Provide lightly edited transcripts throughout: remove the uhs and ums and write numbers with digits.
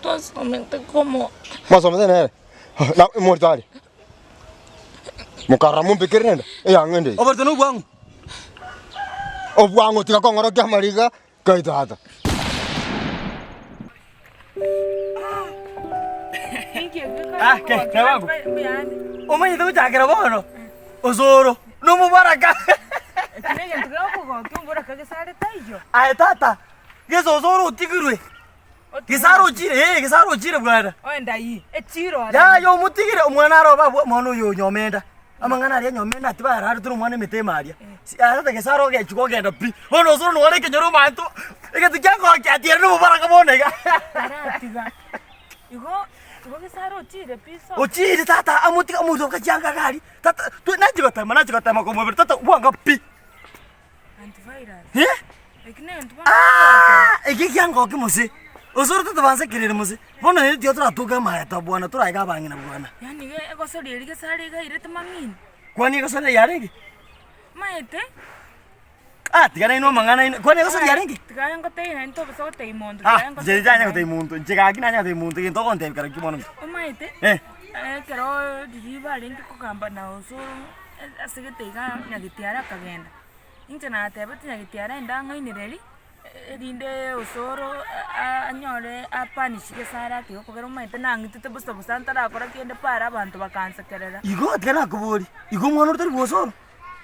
Twasomete komo. Mwasomete nere? Na morito aria? Mokarora mombekere rende eyang'o ende eye. Oborito nobwang'u. Obwang'u tiga kong'orokia amariga kai tata. Ah, ke, nabango. Omanyete gochakera bono, osoro, nomobaraka. Eki negento gekogokia omboraka gesare taiyo. Aye tata, gese osoro otigirwe. Gesare ochire, eh, gesare ochire bwana. Oenda ii, echiro ara. Yaya omotigire omwana aro babwa omwana oyo onyomenda. Amang'ana aria anyomenda ati bararete nomwana emete ime aria. Si tata gesare ogechia kogenda pi. Bono osoro nore ekenyoro omanto, egento kiakogokia ati ere nomobaraka bono iga. Taratiga. Igo, igo gesare ochire pi sobo. Ochire tata amotiga omoruto chianga iga aria, tata twe nachia gotema nachia gotema komobera tata bwanga pi. Antivirus. Eh? Eki negento bono gekogokia. Aa! Eki ekiangoki mose, osoro tatobansekerere mose, bono ere tiga toratoke amaeta bwana toraige abang'ina bwana. Yaani iga egosori eria gesare iga airete mang'ina. Kwani egosori eye yarenge? Maete. Ah tiga nainwe amang'ana aino, kwani egosori yarenge? Tiga aye ngotebie naende tobasa gotebia monto, Ah, tiga aye inche ngotebie ntanya gotebia monto, inche gaki nanya gotebia monto egento ogontebia kare ki bono inche. Omaete, Eh. ekero riria barenge kogamba na osoro ase gete iga nyagetiara akagenda, inche natebete nyagetiara ende ang'ainereria, erinde osoro anyore apanish gesare ake igo kogera omanyete nang'itete bosa bosa ntarakora kende para abanto bakansekerera. Igo tiga nakoboria, igo omwana oria tari bwa osoro?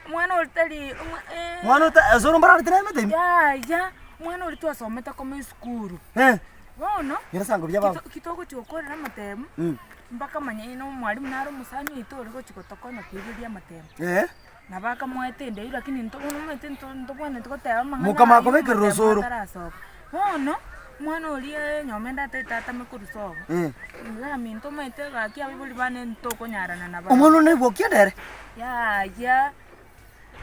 Omwana oria tari omwa Omwana ota osoro mbararete nere emete ime? Yaya, omwana oria twasomete koma esukuru. Eh. Bono, Ere sango buya baba. ki kitogochia gokorera amatemu, Mm. mpaka manya na omwalimu nare omosani oito ore gochia gotokonya koiberia amatemu. Eh. Nabo akamoeta ende eywo lakini nto bono omanyete nto ntobwenereti goteba amang'ana Mokama aywo akobekerera amatemu osoro. atarasoka. Bono, omwana oria nyomende atagete atame korwa sobo, Eh. iga minto omanyete gaki abaibori bane ntokonyarana nabarabwo. Omwana one naigwa okia nere? Yaya,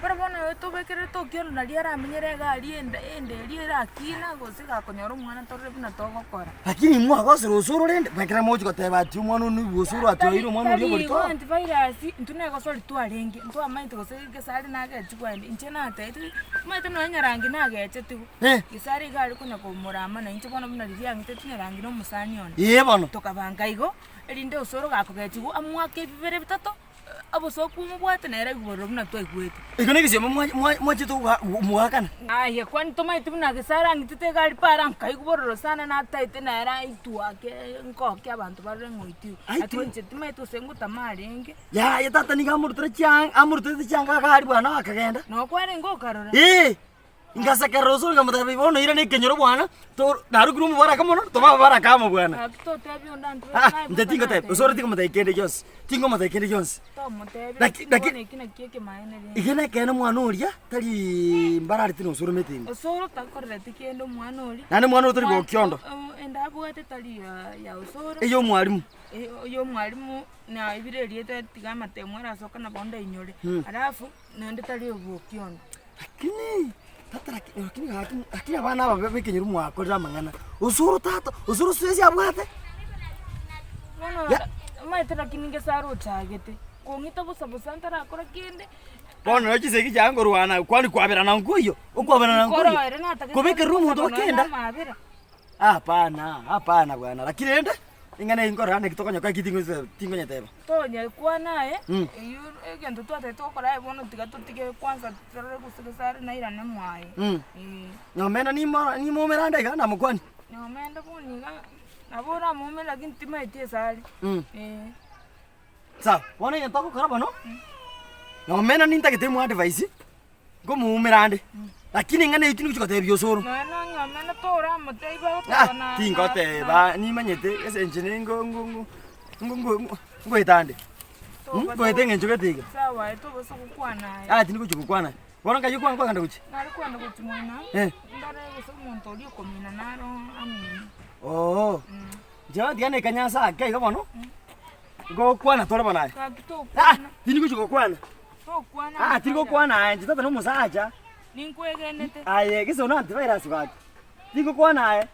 bono bono oyo tobekererete okiondo naria aramenyere iga aria enda enda eria erakina gose gakonyora omwana torore buna togokora. Lakini mwagosire osoro rende, ekero mogochia goteba ati omwana one oigwe osoro ati oeire omwana oria Tari oborito. igo antivirus, intwe na egosori twarenge, ntwamaete gose gesare nagechi kwende, inche natebete, omanyete nonye nyarangi nagechetigwe, Eh. gesare iga are konya komorama na inche bono buna riria ang'iteti nyarangi na omosani one. Ee bono. Tokabanga igo, erinde osoro gakogechigwa amoake ebibere bitato, Obosooku omobwate nere aigwe bororo buna twaigwete. Ekio negesiomba mwa- mwa- mwachete goa- goakana. Aye kwani tomaeti buna gesare ang'itete iga aria para nkaigwa bororo sana nataete nere aitwe ake nkoke abanto barore ng'a oitiwe. Aitwe? Lakini inche timaeti gose ngotama arenge. Yaya tata nigo amorutire chianga amoruterete chianga iga aria bwana akagenda. Noo kwarenge okarora. Eeh. Ngasekerera osoro nkamotebia bono irana ekenyoro bwana, to narokire omobaraka mono, tobe ababaraka amo bwana. Gaki totebia onde anto Ah, naye inche boka tingotebia, natebia. osoro tingomotebia kende gionsi, tingomotebia kende gionsi. Tomotebia Laki- lakini laki- bono eki nakio ekemaene rende. Iga nekeene omwana oria, tariiii mbarareti na osoro emete ime. Osoro takorereti kende omwana oria. Naende omwana oria tori gokiondo. Ende abwate tari ya ya osoro. Eye omwalimu. Oyo omwalimu naibire erieta tiga amatemo arasoka nabo ndainyore. Alafu naende tari obokiondo. Lakini tata lakini lakini gaki lakini abana aba b'ekenyoro mwakorire amang'ana, osoro tata, osoro siwezi abwate. Bono Ya. omanyete lakini ngesare ochagete, kong'ita bosa bosa ntarakora kende. Bono nero chisegi chiaye nkorwana kwani kwaberana nkoiyo, okwaberana nkoiyo. Nkoro ere natagete Kobekerera omonto gosaba nonya okenda. amabera. Hapana, hapana bwana, lakini rende, ring'ana eri nkorora naki tokonyoka eki tingosa tingonyeteba. Tonyekwana aye, Mm. eywo egento twatagete gokora aye bono tiga totige kwanza torore gose gose are nairane mwaye. Mm. Eh. Nyomenda nimo nimomera ande iga namokwania. Nyomenda bono iga, nabo oramomere lakini timaeti ase are. Mm. Eh. Sawa, bono egento ogokora bono, nyomenda nintagete moadvise. Nkomoumera ande, lakini eng'ana eyio tindi gochia gotebia osoro. Nonya nonyomene toramotebia Ah, agoteba na- tingoteba nimanyete ase inche ne ngo ngo ngo ngo ngo ngo ngoeta ande na- ngoeta eng'encho gete iga. Sawa aye tobasa gokwana aye. Ah, tindi gochia gokwana. Bono nkaye kwana kwagenda gochia? Nare kwenda gochia moino, Eh. ndore gose omonto oria okomina naro amine. Oo, inche bono tiga naika nyansa ake iga bono, ngokwana tore bono aye. Gaki Ah, tokwana. tindi gochia gokwana. Tokwana Ah, tiri gokwana aye inche tata na omosacha. Ninkwegenete. Aye gese one antivirus gaki. Tingokwana aye,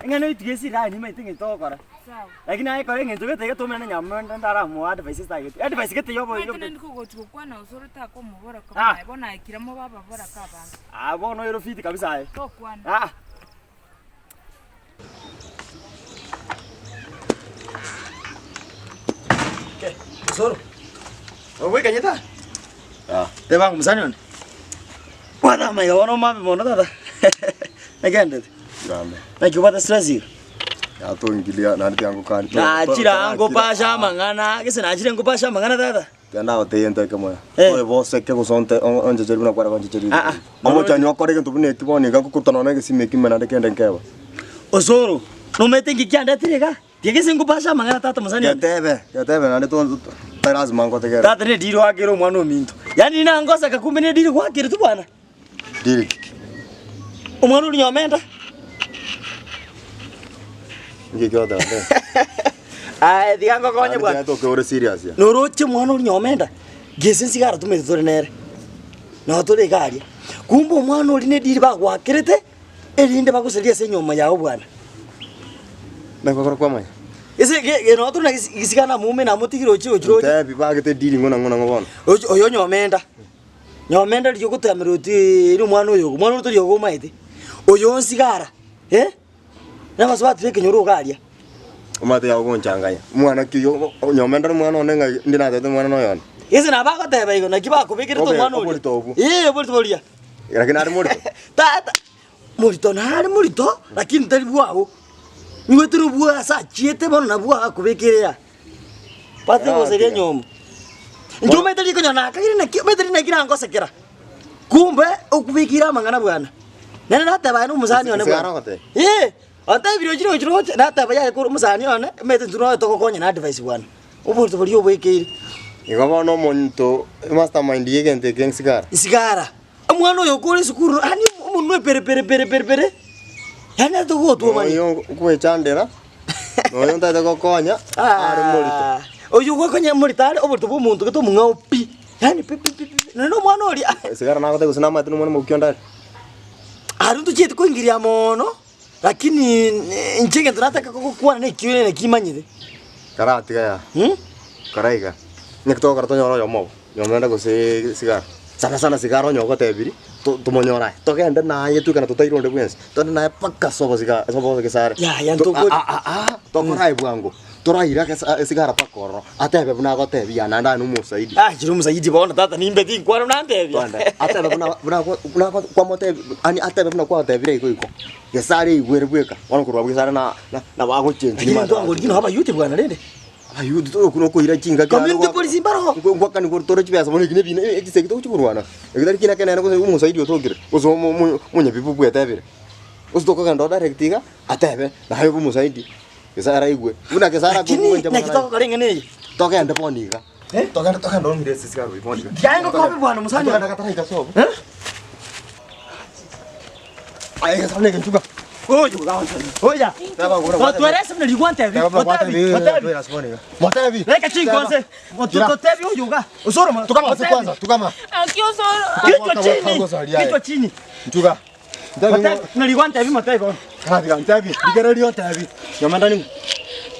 eng'ana eywo tiga esire aye nimanyete eng'encho togokora. Sawa. Lakini aye ekero eng'encho gete iga tomenye nyamende ndaramoa advice etagete. Advice gete yobo Omanyete yobo. naende kogochi gokwana gose ore takomoboraka Ah. buna aye bono aye kira mobe ababoraka abanto. Ah bono ero fiti kabisa aye. Tokwana. Ah. Osoro, obwekanyete aa? Teba ng'a omosani one, bwata amaiga bono omambe mono tata, nagendete. Naki obwate stress iga? Yatong'iria naende tiangokani Nachire aa ngopashe amang'ana, gese nachire ngopashe amang'ana tata. Tiga ndagotebie egento ekemo iga, Eh. obe boseke gose onte o- onchecherie buna kware gonchecheria Ah, ah. Omochani okore egento buna eki bono iga ngokorutana nonya egesima eki ime naende kende nkeba. Osoro, nomanyete inki kiandetire iga? Tiga gese ngopashe amang'ana tata mosani one. Getebe, getebe naende to to tari lasima ngotegerere. Tata ne deal oakere omwana ominto. Yaani nangoseka kumbe ne deal gwakerete bwana. Deal ki? Omwana oria nyomenda. Inki kioteba teba? Aye tiga ngokonye Naende bwana. tiga toke ore serious ya. Noroche omwana oria nyomenda, gese nsigara tomanyete tore nere. Nabo tore iga aria. Kumbe omwana oria ne deal bagwakerete. Erinde bagosarie ase enyomba yao bwana. Naki kwamanya? Ase ge- ge- nonye tore na gisi- gisiga namoume namotigire ochire ochire oche. Ntebi bagete deal ng'o na ng'o na ng'o bono. Ochi oyo nyomenda, nyomenda riria ogotamera oti eri omwana oyo ogo, omwana oyo tori ogo omaete, oyo onsigara eh, na abasubati ba ekenyoro iga aria. Omanyete yago gonchanganya. Omwana ki oyo o- nyomenda nomwana one ng'ai inde natebete omwana noyo one. Gese nabo agoteba igo, naki bakobekerete Obe- omwana oria. oborito obwo. Ee oborito boria. Lakini nare morito. Tata, morito nare morito, lakini tari bwao. Nigo tari bwa ase achiete bono nabwo akobekire aa. Bate goseria enyomba. Inche omanyete rikonyora nakagire naki, omanyete naki nangosekera. Kumbe okobekire amang'ana bwana. Nere nateba aye na omosani one Sigara bwana. ogoteba? Ee, ontebire ochire ochire oche, nateba yaya kore omosani one, omanyete intwe noyo togokonya na advice bwana. Oborito boria oboekeire. Igo bono omonto emastermind y'egento eke nsigara. Nsigara. Omwana oyo okore esukuru yaani omonwe pere pere pere pere pere, yaani atogotwomania. Noyo okwechandera, noyo otagete gokonya, are morito. Ah, Oyo ogokonya morito are oborito bwa omonto gete omong'ao pi, yaani pi pi pi pi, nonye na omwana oria. Sigara nagotebia gose namanyete nomwana omokia onde are. Aria ntochieti koingiria mono, lakini inche egento nataka gokwana nekio naki imanyete. Karatiga yaa, Mh. karaiga, naki togokora tonyore oyomo obo. Nyomenda gose sigara, sana sana sigara onye ogotebirie, to tomonyore aye, togende naye twekana totaire onde bwensi, togende naye mpaka sobo siga sobo gesare. Yaya, To- ntokori- ah, ah, ah, tokore aye bwango, toraire agesa esigara mpaka ororo, atebe buna agotebia ya naende aye nomosaidi. Ah, chire omosaidi bono tata nimbe tinkwana buna antebia. Twende, atebe buna buna buna kwamotebi yaani atebe buna kwatebire igo igo, gesare eigwere bweka, bono korwa abwo gesare na na nabo agochengi Lakini ntwangorigi nabo abayuti bwana rende. Abayuti togokuna okoira chingaki Community police mbaroo. Ngwakani kore tore chibesa bono eki nebina echisegi togochi korwana. Eki tari kina ekenene gose omosaidi otokire gose omo omo omonyabibe bwetebire. Gose tokogenda oo direct iga atebe naye obe omosaidi gose araigwe. Buna gese Lakini arakoigwa naki togokora eng'ana eye? Togende bono iga. Eh? Togende togende ong'ire ase esigara bono iga. Tiga ngokobe bwana mosani one. Togende gataraika sobo. Eh? Aye gese nege nchuka. Oya. Teba gura. Otwerese buna rigwantebi. Teba buna Otebi, gwatebi. otebi. Motebi. Reka chinkonse. Kira. Otebi oyo iga. Osoro ma. Tukama ase otebi. kwanza, tukama. Aki osoro. Kichwa chini. Kichwa Kichwa chini. Nchuka. Ntebi Otebi buna rigwantebi motebi bono. Karabiga ntebi, rigereria otebi. Nyomenda ning'o?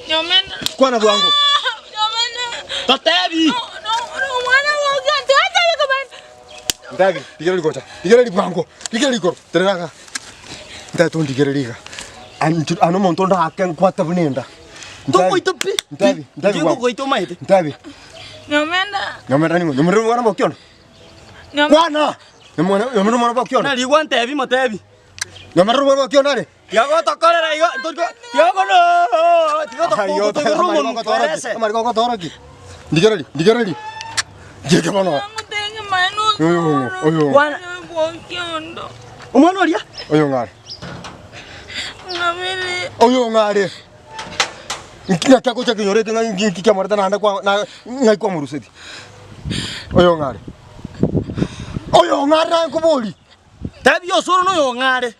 Nyomenda. Kwana bwango. Nyomenda. Totebi. No, no, no, omwana wokia ntigatebi komanya. Ntebi, rigereria gocha. Rigereria bwango. Rigereria igoro. Terera iga. Ntebi tondigereria iga. Anchu ano omonto onde ake nkwate buna enda. Ntebi. Togoita pi. Ntebi, ntebi bwango. Tingogoita omaete. Ntebi. Nyomenda. Nyomenda ning'o? Nyomenda omwana bwa Okiondo? Nyomenda. Kwana! Nyomenda nyomenda omwana bwa Okiondo? Buna rigwantebi motebi. Nyomenda omwana bwa Okiondo are? Tiga gotokorera igo, ntoriko- tiga kono- tiga gotoigorera omonwa twerese. Amariko ogotorokia. Ndigereria, ndigereria. Ndieke bono. Ngotenge mano Oyo ng'o, oyo ng'o. Bwana- Bwokiondo. Omwana oria Oyo ng'are. Ng'abere. Oyo ng'are. Naki agocha kenyoro eke ng'a nki kiamoreta naende kwa na ng'ai kwamoruseti. Oyo ng'are. Oyo ng'are naye nkobori. Tebia osoro noyo ong'are.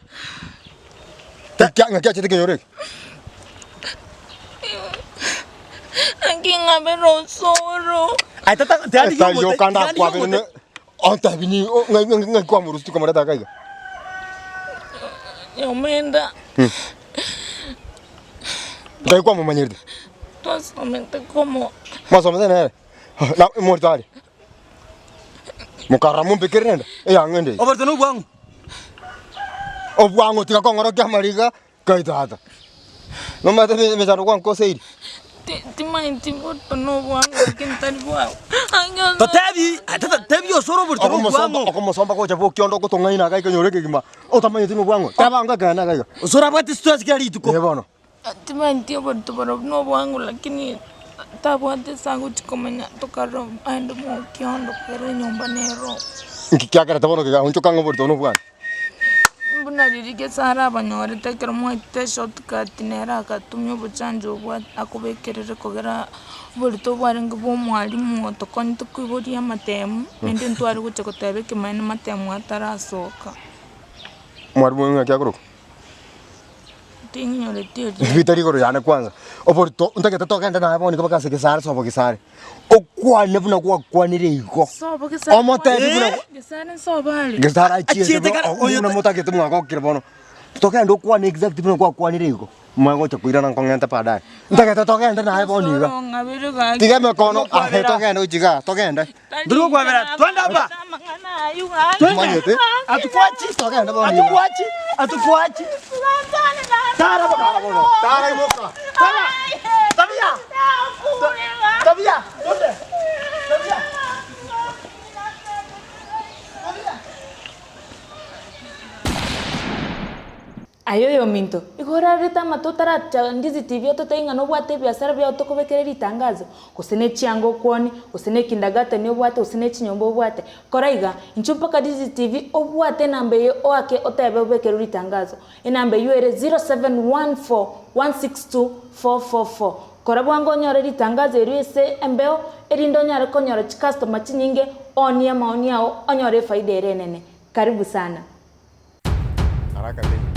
Ng'aki ng'aki achete ekenyoro eke? Naki ng'abere osoro. Aye tata tiga ndigie Etari omote, yoka tiga ndigie ndakwabere omote. ne ontebi ni ng'ai ng'ai ng'ai kwamorusetie kwamoreta iga iga. Nyomenda. Ngai kwamomanyerete? Twasomete komo. Mwasomete nere? Na morito are? Mokarora mombekere rende eyang'o ende eye. Oborito nobwang'u. Obwang'o tiga kong'orokia amariga kai tata. Nomanyete emechando gwankoseiri. Ti- Timaeti oborito na obwango lakini tari bwango. Ang'e osoro. Totebi, tata tebi osoro oborito na Okomosomba obwango. okomosomba gocha bokiondo ogotong'aina iga ekonyora ekegima, otamanyeti na obwango, teba ango ekeene iga iga. Osoro abwate stress kera rituko. Eh bono. Timaeti oborito borobwo na obwango lakini tabwate ase agochi komenya tokarora aende mokiondo kere enyomba nero. Nki kiagerete bono kegaonchoka ng'a oborito na obwango? Buna riria Gesare abanyorete ekero mwaetete eshortcut nere agatumia obochanjo obwo akobekerere kogera oborito bwarenge bwa omwalimu otokonyete koiboria amatemu, naende ntware gocha goteba ekemanyererio matemu atarasoka. Mwalimu oyo ng'aki akorokwa? Ting'inyoreti erio. Bitari igoro yane kwanza, oborito ntagete togende naye bono iga mpaka ase Gesare sobo Gesare, okwane buna gwakwanire igo. Sobo Gesare Omotebi buna kware- Gesare nsobo are. Gesare achiete Achiete bo- kare- o- oyo buna ta- motagete mwagokire bono. Togende okwane exact buna gwakwanire igo, mwagocha koirana nkong'ente baadaye. Ntagete togende naye bono iga. Osoro ng'abere gaki. Tiga emekono, aye Togokwabera. togende gochia igaa, togende. Ndiri gokwabera, twende aba. Amang'ana ayio gaki. Omanyete? Atukwachi. Togende bono iga. Atukwachi. Atukwachi. Tara bono. Tara bono, tara imoka. Tara. Tabia. Tabia. Twende. Tabia. Aye oyominto, igo orarete amato otaracha Ndizi TV ototebie ng'a nobwate ebiasara biao tokobekere ritangazo, gose ne chianga okwonie, gose ne ekindergarten obwate, gose ne chinyomba obwate. Kora iga, inchuo mpaka Ndizi TV obwate enamba eye oake otebe obekerwe ritangazo. Enamba eywo ere 0714162444. Kora bwango onyore ritangazo erio ase embeo, erinde onyare konyora chicustomer chinyinge, oonie amaoni ao, onyore efaida ere enene. Karibu sana. Haraka tena.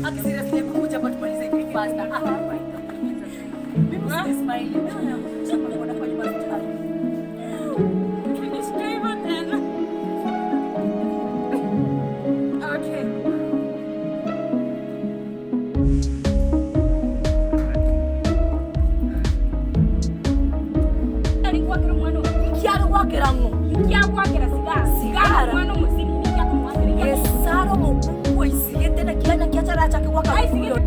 Aki seriously, hebu kuja hapa tumalize kitu faster. Ah. Mimi si smile. Mimi nakuja kwa kwa nyumba zetu. Tunisikie hivyo tena. Okay. Nkiaro gwakera ng'o. Nkiagwakera sigara. Sigara? Mwana omosinini nkiakomwakera. Gesaro mokungu aisigete na kianya kiachara chake gwaka. Aisigete.